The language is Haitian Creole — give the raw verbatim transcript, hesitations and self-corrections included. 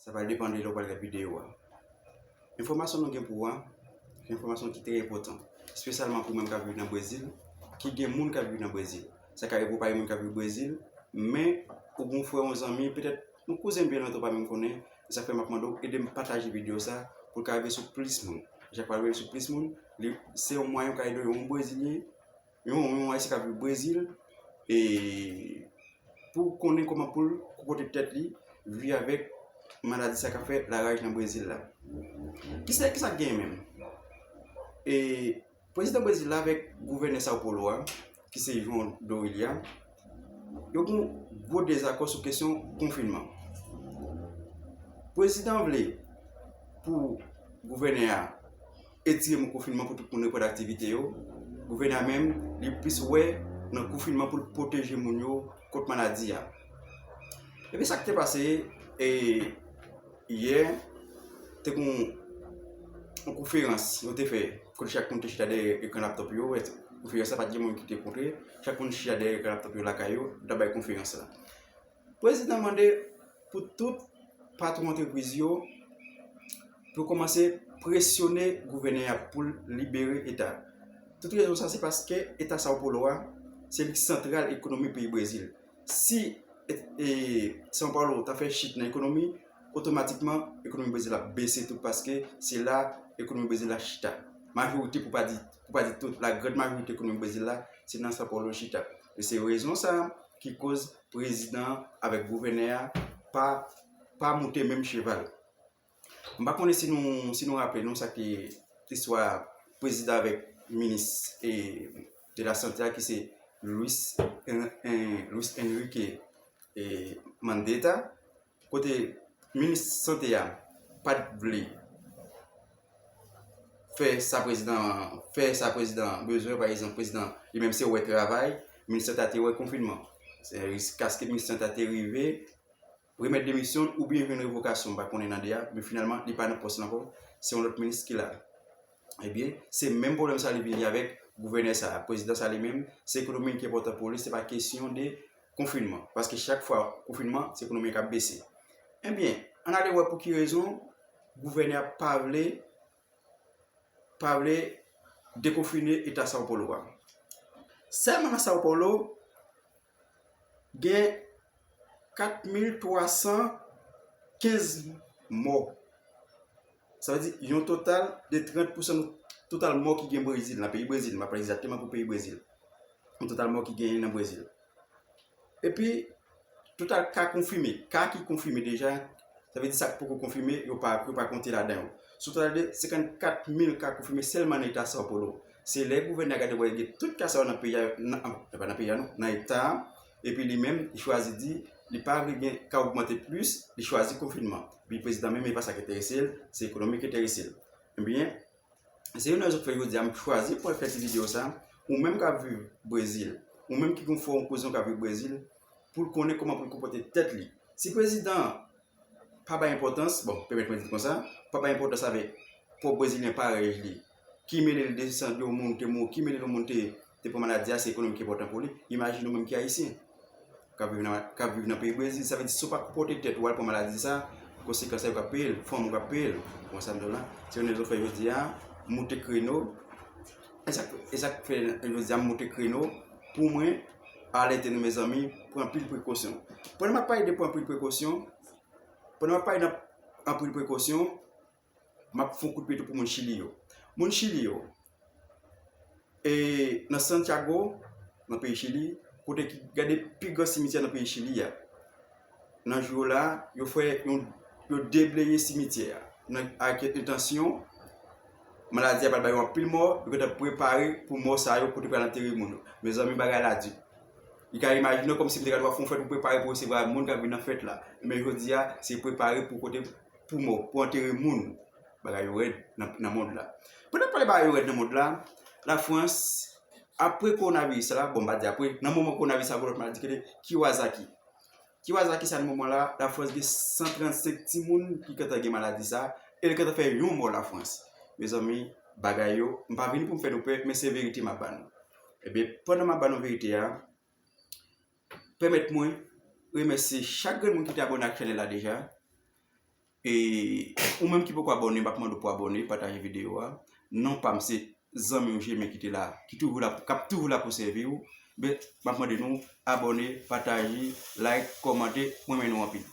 Sa pral depann de lè w pral gad videyo a. Enfòmasyon nou gen pou ou a, se enfòmasyon ki trè enpòtan, espesyalman pou ou menm k ap viv nan Brezil, ki gen moun k ap viv nan Brezil. Sa ka rive ou pa gen moun k ap viv Brezil, men ou gen yon frè, yon zanmi, petèt yon kouzen byen lontan ou pa menm konnen, e sa fè m ap mande w ede m pataje videyo sa pou l ka rive sou plis moun. Chak fwa l rive sou plis moun, li, se yon mwayen ou ka ede yon Brezilyen, yon, yon Ayisyen k ap viv Brezil, e pou konnen kòman pou l konpòte tèt li, vi avèk maladi sa k ap fè laraj nan Brezil la. Kisa, kisa k genyen menm? E prezidan Brezil la avèk gouvènè São Paulo a, ki se João Doria, yo gen yon gwo dezakò sou kesyon konfinman. Prezidan vle pou gouvènè a etire mo konfinman pou tout moun reprann aktivite yo. Gouvènè a menm, li plis wè nan konfinman pou l pwoteje moun yo kont maladi a. Epi sa k te pase, e, yè, te gen yon konferans yo te fè, kote chak moun te chita dèyè ekran laptòp yo. Konferans la, pa t gen moun ki te kontre, chak moun chita dèyè ekran laptòp yo lakay yo, yo t ap bay konferans la. Prezidan mande pou tout patwon antrepriz yo pou kòmanse presyone gouvènè a pou l libere eta. Tout rezon sa se paske eta São Paulo a, se li k santral ekonomi peyi Brezil. Si, e, e, São Paulo ta fè chit nan ekonomi, otomatikman ekonomi Brezil ap bese tou, paske se la ekonomi Brezil la chita. Majorite, pou pa di, pou pa di tout, la grande majorite ekonomi Brezil la, se nan São Paulo l chita. E se rezon sa ki koz prezidan avèk gouvènè a pa, pa moute menm cheval. M pa konnen si nou, si nou raple nou sa ki istwa prezidan avèk minis, e, de la sante a, ki se Luis, en, en, Luis Henrique, e, Mandetta, kote minis sante a pa t vle fè sa prezidan, fè sa prezidan bezwen. Pa egzanp, prezidan li menm se wè travay, minis sante a te wè konfinman. Se jiskaske minis sante a te rive remèt demisyon l oubyen jwenn revokasyon, m pa konnen nan de a, men finalman, li pa nan pòs la ankò, se yon lòt minis ki la. Ebyen, se menm pwoblèm sa li vini avèk gouvènè sa a. Prezidan sa li menm, se ekonomi ki enpòtan pou li, se pa kesyon de konfinman. Paske chak fwa konfinman, se ekonomi k ap bese. Ebyen, ann ale wè pou ki rezon gouvènè a pa vle, pa vle dekonfine eta São Paulo a. Sèlman nan São Paulo, gen kat mil twa san kenz mò. Sa vle di yon total de trant pousan total mò ki gen Brezil, nan peyi Brezil, m ap pale egzakteman pou peyi Brezil. Yon total mò ki genyen nan Brezil. Epi, total ka konfime, ka ki konfime deja, sa vle di sa k poko konfime, yo pa, yo pa konte ladan yo. Sou total de senkannkat mil ka konfime sèlman nan eta São Paulo. Se lè gouvènè a gade wè gen tout ka sa yo nan peyi a, nan, pa nan peyi a non, nan eta a, epi li menm, li chwazi di, li pa vle gen ka ogmante plis, li chwazi konfinman. Epi prezidan menm, e pa sa ki enterese l, se ekonomi ki enterese l. Ebyen, se youn nan rezon k fè jodi a m chwazi pou fè ti videyo sa, ou menm k ap viv Brezil, ou menm ki gen yon frè, yon kouzen w k ap viv Brezil, pou l konnen kòman pou l konpòte tèt li. Si prezidan pa bay enpòtans, bon, pèmèt mwen di l konsa, pa bay enpòtans avèk pwòp brezilyen parèy li, ki mele l de san, de yon moun te mouri, ki mele l yon moun te, te pran maladi a, se ekonomi ki enpòtan pou li. Imajine w menm ki ayisyen, k ap viv nan, k ap viv nan peyi Brezil. Sa vle di, si w pa konpòte tèt ou, w al pran maladi sa, konsekans sa yo k ap peye l, fanmi w k ap peye l. Konsa m di w la, se youn rezon k fè jodi a, m moute kreno, e sa, e sa k fè jodi a, m moute kreno, pou mwen alète nou, mezanmi, pran anpil prekosyon. Pandan m ap pale de pran anpil prekosyon, pandan m ap pale de anpil prekosyon, m ap fè yon kout pye tou pou moun Chili yo. Moun Chili yo, e nan Santiago, nan peyi Chili, kote ki gade pi gran simityè nan peyi Chili a. Nan jou yo la, yo fè yon, yo debleye simityè a. Nan, ak entansyon, maladi a pral ba yo anpil mò, yo gentan prepare pou mò sa yo kote pral antere moun yo. Mezanmi, bagay la di. Li ka imajine w kòmsi m te ka dwa fè yon fèt pou prepare pou resevwa moun k ap vin nan fèt la. Men jodi a, se prepare pou kote, pou mò, pou antere moun. Bagay yo rèd nan, nan mond la. Pandan m pale bagay yo rèd nan mond la, Lafrans, apre kowonaviris la, bon, m pa di apre, nan moman kowonaviris la, gen lòt maladi ki rele Kawasaki. Kawasaki sa nan moman la, Lafrans gen san trannsenk timoun ki gentan gen maladi sa, e li gentan fè yon mò Lafrans. Mezanmi, bagay yo, m pa vini pou m fè nou pè, men se verite m ap ba nou. Ebyen, pandan m ap ba nou verite a, pèmèt mwen remèsye chak grenn moun ki te abòne ak chanèl la deja. E ou menm ki poko abòne, m ap mande w pou abòne, pataje videyo a. Non pa m se zanmi w Jeme ki te la, ki toujou la, k ap toujou la pou sèvi w. Men, m ap mande nou abòne, pataje, like, kòmante, mwen renmen nou anpil.